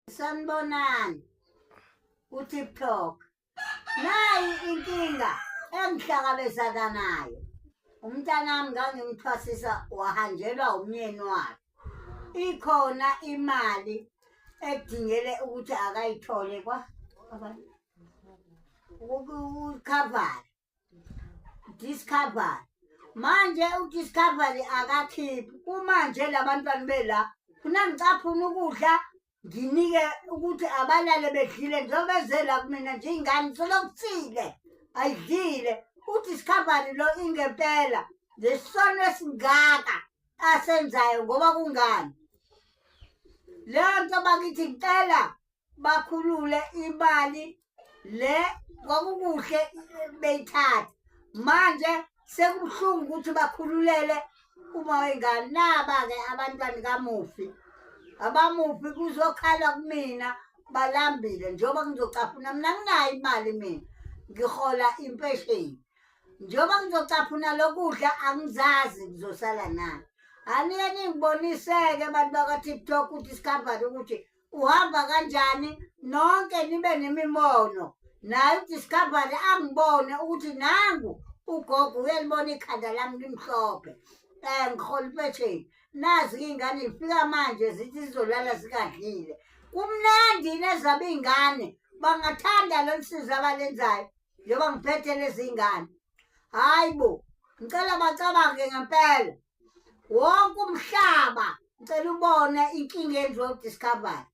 Sanibonani ku-TikTok. Nayi inkinga engihlangabezana nayo. Umntanami ngangimthwasisa wahanjelwa umyeni wakhe. Ikhona imali ekudingele ukuthi akayithole kwa ukukhavara. Discovery. Manje uDiscovery akakhiphi. Kumanje labantwana bela funa ngicaphuna ukudla nginike ukuthi abalale bedlile njengoba eze la kumina nje ingane solokuthile ayidlile. UDiscovery lo ingempela lesono esingaka asenzayo ngoba kungani? Leyo nto bakithi ngicela bakhulule imali le kwakukuhle beyithatha manje sekubuhlungu ukuthi bakhululele uma wengane naba-ke abantwana kamufi abamufi kuzokhala kumina balambile njengoba ngizocaphuna mina nginayo imali mina ngihola impesheni njengoba ngizocaphuna lokudla angizazi ngizosala nani aniye ningiboniseke bantu bakwa-tiktok ukuthi isikhampani ukuthi uhamba kanjani nonke nibe nemimono naye udiscovery angibone ukuthi nangu ugogo uyalibona ikhanda lami limhlophe um ngihola impesheni nazi iy'ngane zifika manje zithi zizolala zingadlile kumnandi nezabo iy'ngane bangathanda lolu sizo abalenzayo njengoba ngiphethe lezi ngane hhayi bo ngicela bacabange ngempela wonke umhlaba ngicela ubone inkinga enziwa udiscovery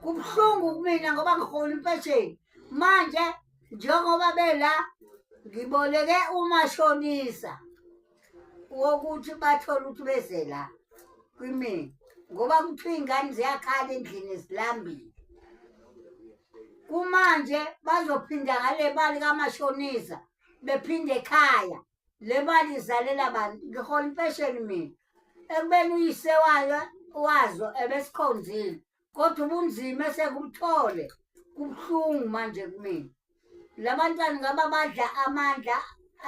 kubuhlungu kumina ngoba ngihola impesheni manje njengoba bela ngiboleke umashonisa wokuthi bathole ukuthi beze la kwimina ngoba kuthiwa iy'ngane ziyakhala endlini zilambile kumanje bazophinda ngale mali kamashonisa bephinde ekhaya Le mali izalela bani? Ngihola impesheni mina. Ekubeni uyise wayo wazo ebesikhonzile kodwa ubunzima esekubuthole kubuhlungu manje kumina. Labantwana ngaba badla amandla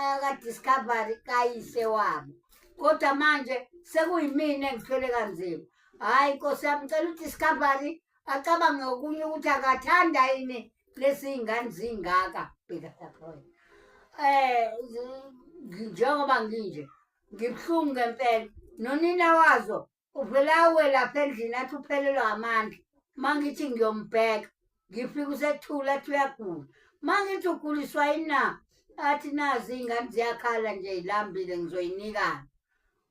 aka-Discovery kayise wabo kodwa manje sekuyimina engithwele kanzima. Hhayi Nkosi yami ngicela uDiscovery acabange okunye ukuthi akathanda yini lezi ngane zingaka bheka lapho wena eh njengoba nginje ngibuhlungu ngempela nonina wazo uvele awe lapha endlini athi uphelelwa amandla uma ngithi ngiyombheka ngifike usethula athi uyagula uma ngithi uguliswa yini na athi nazi iy'ngane ziyakhala nje yilambile ngizoyinikani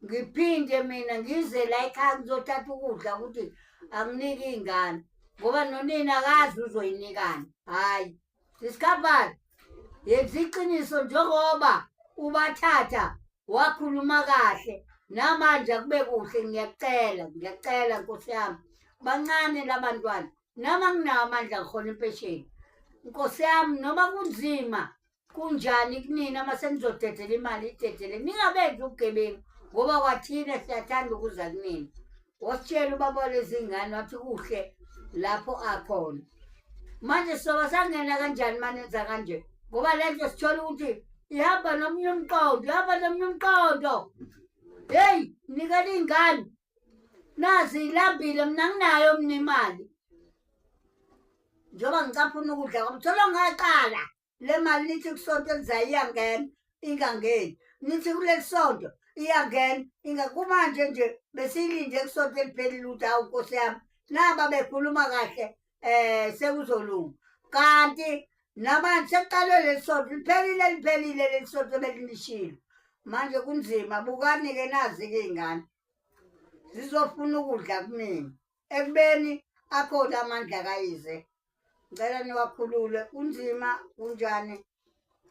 ngiphinde mina ngize la ekhaya ngizothatha ukudla ukuthi anginike iy'ngane ngoba nonina akazi uzoyinikani hhayi isikhaphani yenza iqiniso njengoba ubathatha wakhuluma kahle namanje akube kuhle ngiyakucela ngiyakucela nkosi yami bancane labantwana noma nginawo amandla ngihola impesheni nkosi yami noma kunzima kunjani kunina uma senizodedela imali idedele ningabenzi ubugebengu ngoba kwathina siyathanda ukuza kunina wasitshela ubaba walezi ngane wathi kuhle lapho akhona manje soba sangena kanjani manenza kanje ngoba le nto sithola ukuthi ihamba nomunye umqondo ihamba nomunye umqondo heyi nikela iy'ngane nazi ilambile mina nginayo mina imali njengoba ngicaphuna ukudla kwami thola ngaqala le mali nithi kusonto elizayo iyangena ingangeni nithi kuleli sonto iyangena inga kumanje nje besiyilinde kusonto eliphelile ukuthi hawu nkosi yami naba bekhuluma kahle eh sekuzolunga kanti namanje sekuqalwe leli sonto liphelile liphelile leli sonto belinishilo manje kunzima bukani-ke nazi-ke iy'ngane zizofuna ukudla kumina ekubeni akhona amandla kayize ngicela niwakhulule kunzima kunjani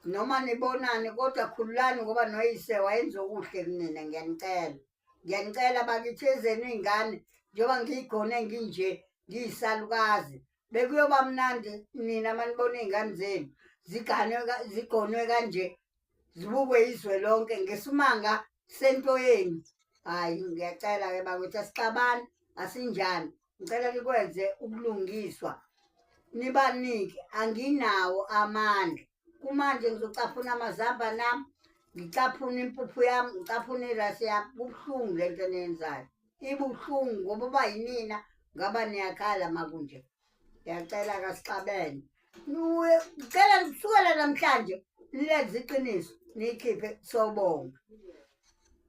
noma nibonani kodwa khululani ngoba noyise wayenza okuhle kunina ngiyanicela ngiyanicela bakithi ezenu iy'ngane njengoba ngiyigone nginje ngiyisalukazi bekuyoba mnandi nina manibona iy'ngane zenu ziganwe zigonwe kanje zibukwe izwe lonke ngesimanga sento yenu hayi ngiyacela-ke bakwethu asixabani asinjani ngicela nikwenze ubulungiswa nibanike anginawo amandla kumanje ngizocaphuna amazambane ami ngicaphuna impuphu yami ngicaphuna irasi yami kubuhlungu le nto eniyenzayo ibuhlungu ngoba uba yinina Ngaba niyakhala makunje. Ngiyacela kasixabene. Ngicela kusukela namhlanje nilenze iqiniso niyikhiphe sobonga.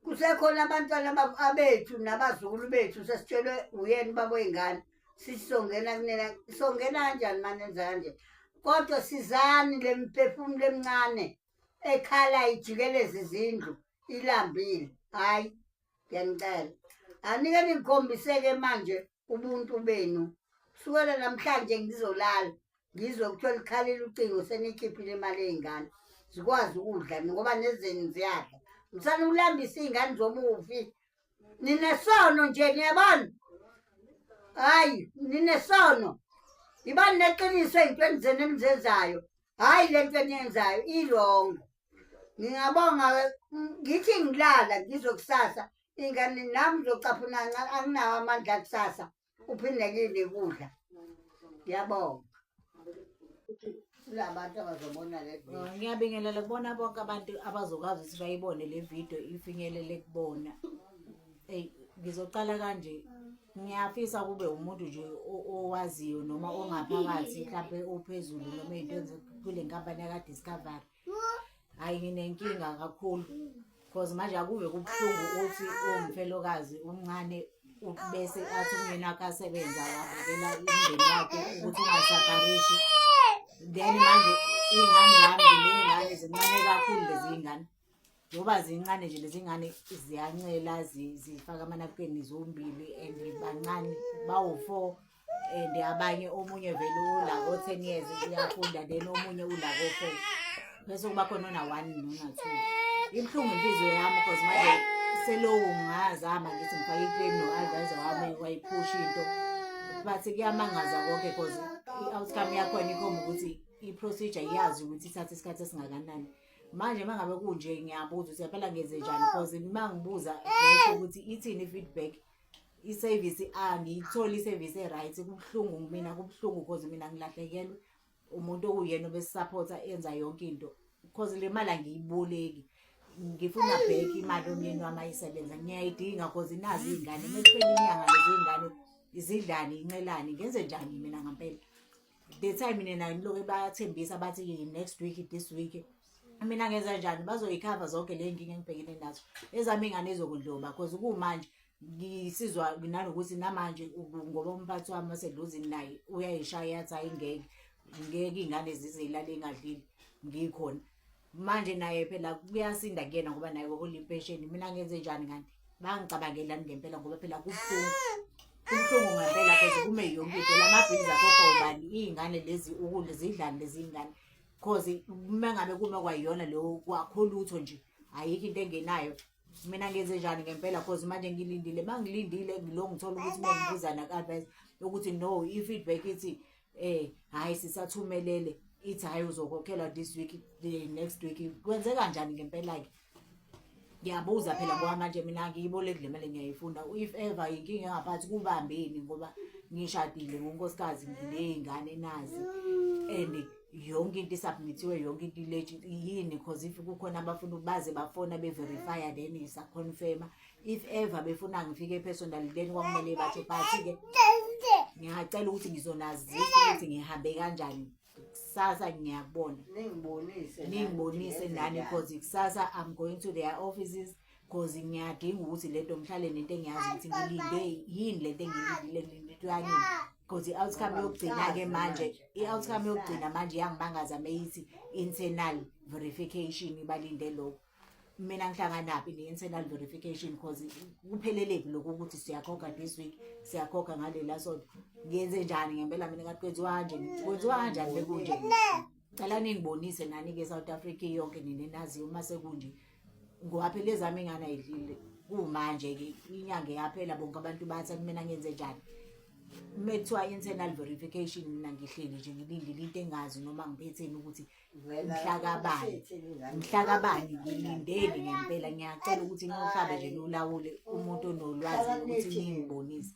Kusekhona abantwana abethu nabazukulu bethu sesitshelwe uyena ubaba wey'ngane sithi songena kunina songena kanjani mane enza kanje kodwa sizani le miphefumulo emincane ekhala ijikeleza izindlu ilambile hhayi ngiyanicela anike ningikhombiseke manje ubuntu benu kusukela namhlanje ngizolala ngizwe kuthiwa likhalile ucingo senikhiphile imali yey'ngane zikwazi ukudla ngoba nezenu ziyadla msane ukulambisa iy'ngane zomufi ninesono nje niyabona hhayi ninesono yibani neqiniso ey'ntweni zenu enizenzayo hhayi le nto eniyenzayo irongo ngingabonga ngithi ngilala ngizwe kusasa ingane nami ngizocaphuna kancane anginawo amandla kusasa uphinde kini kudla ngiyabonga kulabantu abazobona le video oh, ngiyabingelela kubona bonke abantu abazokwazi ukuthi bayibone le video ifinyelele kubona eyi ngizoqala kanje ngiyafisa kube umuntu nje owaziyo noma ongaphakathi mhlawumbe ophezulu noma into kule nkampani yaka-discovery Hayi nginenkinga kakhulu because manje akuve kubuhlungu uthi uwumfelokazi umncane bese athi umyeni wakhe asebenza wabukela umndeni wakhe ukuthi ungasafarishi then manje iy'ngane zami nginey'ngane zincane kakhulu lezi y'ngane njengoba zincane nje lezi ngane ziyancela zifaka amanapukeni zombili and bancane bawu-four and abanye omunye vele ula ko-ten years uyafunda then omunye ula ko-four bese kuba khona ona-one nona-two ibuhlungu inhliziyo yami because manje seloku ngazama ngithi ngifake i-claim no-advisor wami wayiphusha into but kuyamangaza konke because i-outcome yakhona ikhomba ukuthi i-procedure iyazi ukuthi ithatha isikhathi esingakanani manje uma ngabe kunje ngiyabuza ukuthi phela ngenze njani because uma ngibuza ukuthi ithini i-feedback i-service angiyitholi i-service e-right kubuhlungu mina kubuhlungu because mina ngilahlekelwe umuntu okuyena obesisaphotha enza yonke into because le mali angiyiboleki ngifuna back imali omyeni wami ayisebenza ngiyayidinga because nazi iy'ngane mekuphela inyanga lezi iy'ngane zidlani incelani ngenze njani mina ngampela the time mina ngiloke bayathembisa bathi next week this week mina ngenza njani bazoyikhava zonke le nkinga engibhekene nazo ezami ingane izokudloba because kumanje ngisizwa nanokuthi namanje ngoba umphathi wami wasedlozini naye uyayishaya yathi hayi ngeke ngeke iy'ngane zize ilale ingadlile ngikhona manje naye phela kuyasinda kuyena ngoba naye uhola impesheni mina ngenze njani kanti bangicabangelani ngempela ngoba phela kubuhlungu kubuhlungu ngempela cause kume yonke into la mabhilzi akhokhwa ubani iy'ngane lezi ukudla zidlani lezi iy'ngane cause uma ngabe kume kwayiyona leyo kwakho lutho nje ayikho into engenayo mina ngenze njani ngempela cause manje ngilindile uma ngilindile ngilo ngithola ukuthi uma ngibuza naku-advice ukuthi no i-feedback ithi eh hayi sisathumelele ithi hayi uzokhokhelwa this week the next week kwenzeka kanjani ngempela ke ngiyabuza phela ngoba manje mina ngiyiboleki le mali ngiyayifunda if ever inkinga engaphathi kubambeni ngoba ngishadile ngonkosikazi nginey'ngane nazi and yonke into isubmithiwe yonke into ilegit yini because if kukhona abafuna baze bafona beverifya then isaconfirma if ever befuna ngifike personal then kwakumele batsho but-ke ngiyacela ukuthi ngizonazisa ukuthi ngihambe kanjani kusasa ngiyakubona ningibonise ningibonise nani because kusasa i'm going to their offices because ngiyadinga ukuthi lento ngihlale nento engiyazi ukuthi ngilinde yini lento engilindile ngilinde into yanini because i-outcome yokugcina-ke manje i-outcome yokugcina manje iyangimangaza meyithi internal verification balinde lokho mina ngihlanganaphi ne-internal verification because kuphelelephi lokhu ukuthi siyakhokha this week siyakhokha ngalela sonto ngiyenze njani ngempela mina ngathi kwenziwa kanjani kwenziwa kanjani bekunje cela ningibonise nani-ke South Africa yonke nina enaziyo uma sekunje ngoba phela ezami ingane ayidlile kumanje-ke inyanga yaphela bonke abantu bathi kumina ngenze njani uma kuthiwa internal verification mina ngihleli nje ngilindile into engazi noma ngiphetheni ukuthi mhlakabani mhlakabani ngilindeni ngempela ngiyacela ukuthi niwuhlabe nje niwulawule umuntu onolwazi ukuthi ningibonise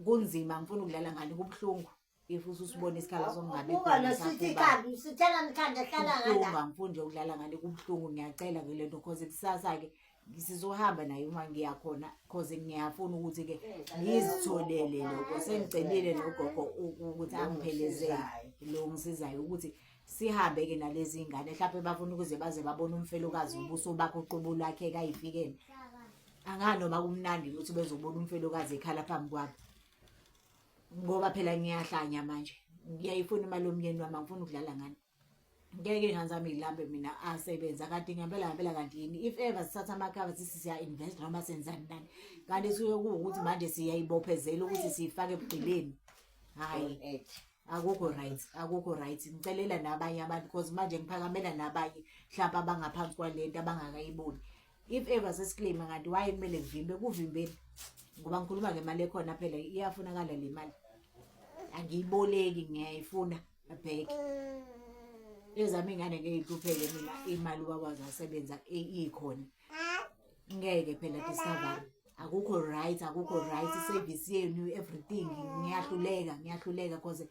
kunzima ngifuna ukudlala ngani kubuhlungu if ususibona isikhala sokungabi khona angifuni nje ukudlala ngale kubuhlungu ngiyacela ke lento cause kusasa ke Sizohamba naye uma ngiya khona cause ngiyafuna ukuthi-ke ngizitholele lokho. Sengicelile nogogo ukuthi angiphelezele lo ngisizayo ukuthi sihambe-ke nalezi ngane, mhlawumpe bafuna ukuze baze babone umfelokazi ubuso bakhe uqobo lwakhe kayifikele. Angani noma kumnandi ukuthi bezobona umfelokazi ekhala phambi kwabo, ngoba phela ngiyahlanya manje, ngiyayifuna imali yomyeni wami, angifuni ukudlala ngani. Ngeke ingane zami yilambe mina asebenza kanti ngempela ngempela. Kanti yini if ever sithatha amakhava sithi siya-invest noma senzani nani, kanti suke kuwukuthi manje siyayibophezela ukuthi siyifake ebugqileni? Hhayi, akukho right, akukho right. Ngicelela nabanye abantu because manje ngiphakamela nabanye mhlawumpe abangaphansi kwalento abangakayiboni. If ever sesiclaima, kanti why kumele kuvimbe? Kuvimbeni ngoba ngikhuluma ngemali ekhona phela, iyafunakala le mali, angiyiboleki, ngiyayifuna back. Ezami ingane ngeke ihlupheke mina, imali ubakwazi asebenza ikhona. Ngeke phela Discovery, akukho right, akukho right service yenu, everything. Ngiyahluleka, ngiyahluleka cause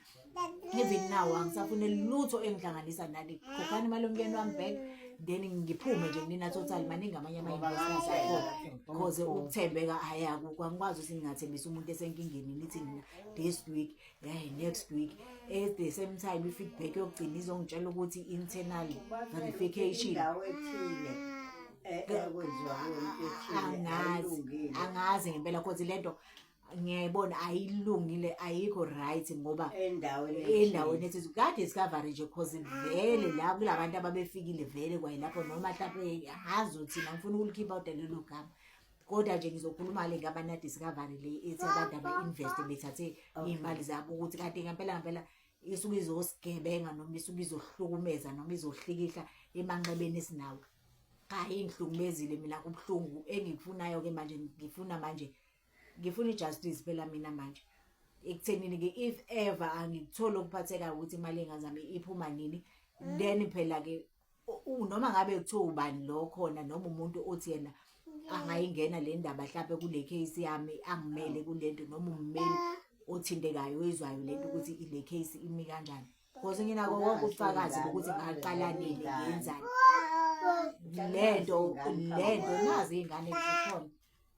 even now angisafune lutho engihlanganisa nani. Khokhani imali yomyeni wami back, then ngiphume nje kunina total. Maningi amanye ama-investors akhona cause ukuthembeka hhayi akukho. Angikwazi ukuthi ngingathembisa umuntu esenkingeni nithi nina this week, hey, next week, at the same time i-feedback yokugcina izongitshela ukuthi internal verification. Indawo ethile ekwenziwa kuyonto ethile angazi ayilungile. Angazi ngempela cause lento ngiyayibona ayilungile, ayikho right ngoba endaweni endaweni ethi ka-Discovery nje, cause vele la kulabantu ababefikile vele kwayilapho, noma mhlawumpe hazothina ngifuna ukulikhipha kodwa lelo gama, kodwa nje ngizokhuluma le nkampani ya-Discovery le ethi abantu aba-investe bethathe iy'mali zabo, ukuthi kanti ngempela ngempela isuke izosigebenga noma isuke izohlukumeza noma izohlikihla emanxebeni esinawo. Cha, ingihlukumezile mina, kubuhlungu. Engikufunayo-ke manje, ngifuna manje, ngifuna i-justice phela mina manje ekuthenini-ke if ever angikutholi okuphathekayo ukuthi imali engazami iphuma nini, then phela-ke noma ngabe kuthiwa ubani lo khona noma umuntu othi yena angayingena le ndaba hlampe kule case yami, angimele kule nto, noma ummeli othintekayo oyizwayo le nto ukuthi ile case imi kanjani, because nginako konke ubufakazi bokuthi ngaqala nini, ngiyenzani lento lento. Nazi iy'ngane zikhona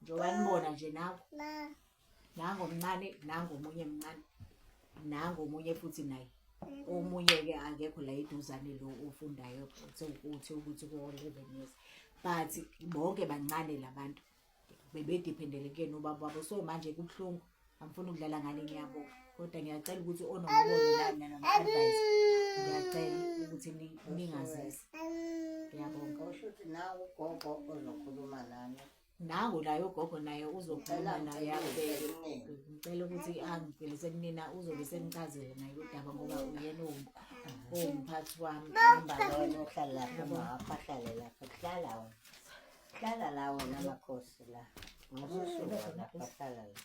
njengoba nibona nje, nakho nango mncane, nango omunye mncane, nango omunye futhi naye omunye-ke akekho la eduzane, lo ofundayo uthe ukuthi ko-11 years, but bonke bancane labantu, bebedependele kuyena ubaba wabo. So manje kubuhlungu, angifuni ukudlala ngale. Ngiyabonga, kodwa ngiyacela ukuthi onombono nano-advice, ngiyacela ukuthi ningazisi. Ngiyabonga. Kusho ukuthi nawe ugogo ozokhuluma nami. Nangu naye ugogo, naye uzokhuluma naye. Ngicela Akubeke, ngicela ukuthi angibhelise kunina, uzobe sengichazele naye udaba ngoba uyena owumphathi wami. Hamba wena, uhlala lapha, umama ahlale lapha, hlala wena, hlala la wena makhosi la, ngosusuka lapha, hlala la.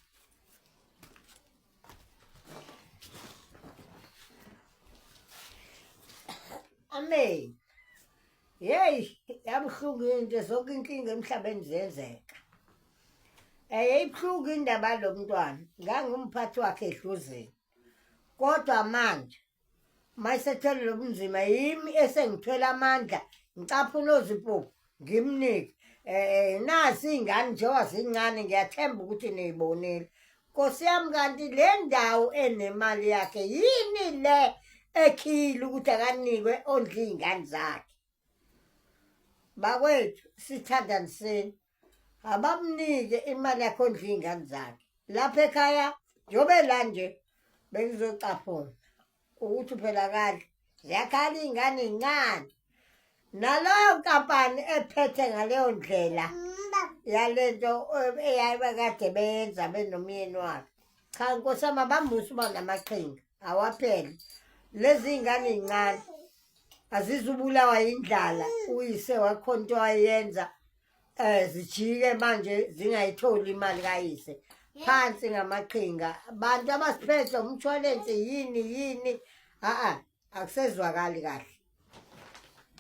Amen. Hey, yabuhlungu into, zonke inkinga emhlabeni ziyenzeka. Ibuhlungu indaba lo mntwana, ngangumphathi wakhe edluzini. Kodwa manje mayisethwele lo bunzima, yimi esengithwele amandla, ngicaphuna ozimpuphu ngimnike. Nasi iy'ngane njengoba zincane, ngiyathemba ukuthi niyibonile. Nkosi yami, kanti le ndawo enemali yakhe yini le ekhile ukuthi akanikwe ondle iy'ngane zakhe? Bakwethu, sithandaniseni, abamnike imali yakhe ondle iy'ngane zakhe lapha ekhaya. Njengoba la nje bengizocaphuna ukuthi phela kahle ziyakhala iy'ngane ey'ncane, naloyo nkampani ephethe ngaleyo ndlela yalento eyayibakade beyenza benomyeni wakhe. Cha, nkosi yami, abambusi uba namaqhinga awaphele. Lezi iy'ngane ey'ncane azizubulawa yindlala, uyise wakhona into ayenza zijike manje zingayitholi imali kayise. Phansi ngamaqhinga bantu abasiphethe, umshwalense yini yini, a-a akusezwakali kahle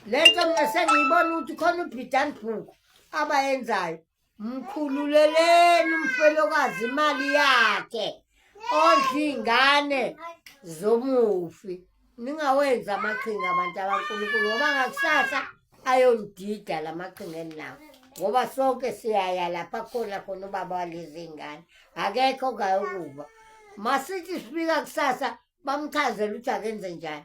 lento. Mina sengiyibona ukuthi khona ubhidani bhuku abayenzayo. Mkhululeleni umfelokazi imali yakhe, ondla iy'ngane zomufi. Ningawenzi amaqhinga abantu abankulunkulu, ngoba ngakusasa ayonidida la maqhinga eninawo. Ngoba sonke siyaya lapha khona khona ubaba walezi ngane. Akekho ongayokuva. Masithi sifika kusasa bamchazele ukuthi akenze njani.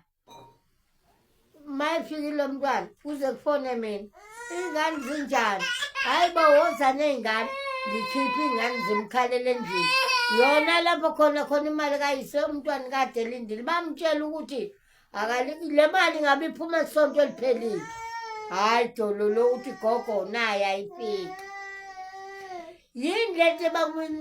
Mayefikile lo mntwana kuze kufone mina. Iy'ngane zinjani? Hhayi bo, woza ney'ngane. Ngikhiphe iy'ngane zimkhalela endlini. Yona lapho khona khona imali kayise umntwana kade elindile. Bamtshela ukuthi le mali ngabe iphuma esonto eliphelile. Hhayi dololo uthi gogo naye ayifiki. Yini lento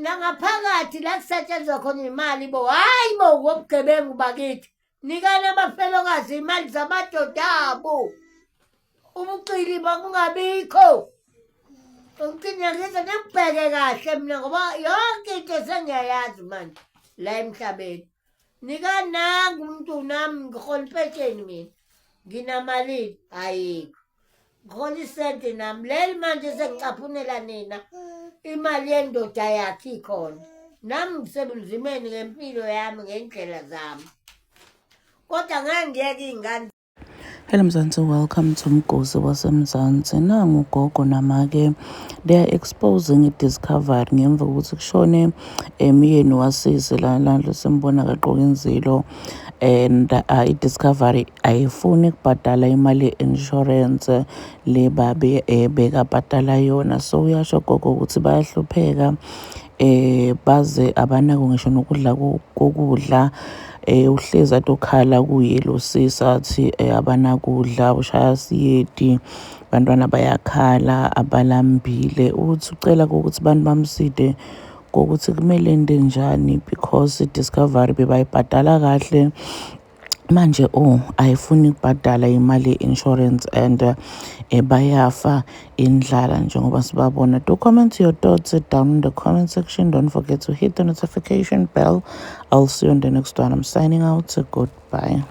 nangaphakathi la kusetshenzwa khona imali bo, hhayi bo ngobugebengu bakithi. Nikani abafelokazi imali zamadoda abo. Ubuqili bakungabikho. Ngicina ngize ngibheke kahle mina ngoba yonke into sengiyayazi manje la emhlabeni. Nikani nangu umuntu nami ngihola impesheni mina. Nginamalini? Ayikho. Ngihola isenti nami. Leli manje sengicaphunela nina imali yendoda yakhe ikhona. Nami ngisebunzimeni ngempilo yami ngendlela zami. Kodwa ngeke ngiyeke iy'ngane. Hello Mzansi, welcome to Mgosi waseMzansi. Nangu ugogo namake, they are exposing i-Discovery ngemva kokuthi kushone emyeni wasisi la simbona kagqoka inzilo and i-Discovery ayifuni kubhadala imali ye-insurance le babe bekabhadala yona. So uyasho gogo ukuthi bayahlupheka, baze abanako ngisho nokudla kokudla. Uhlezi athi ukhala kuye lo sisi athi abanakudla, ushaya siyeti, bantwana bayakhala, abalambile. Uthi ucela ukuthi abantu bamside kokuthi kumele ente njani because i-Discovery bebayibhadala kahle, manje oh ayifuni ukubhadala imali ye-insurance and bayafa indlala njengoba sibabona. Do comment your thoughts down in the comment section. Don't forget to hit the notification bell. I'll see you on the next one. I'm signing out. Goodbye.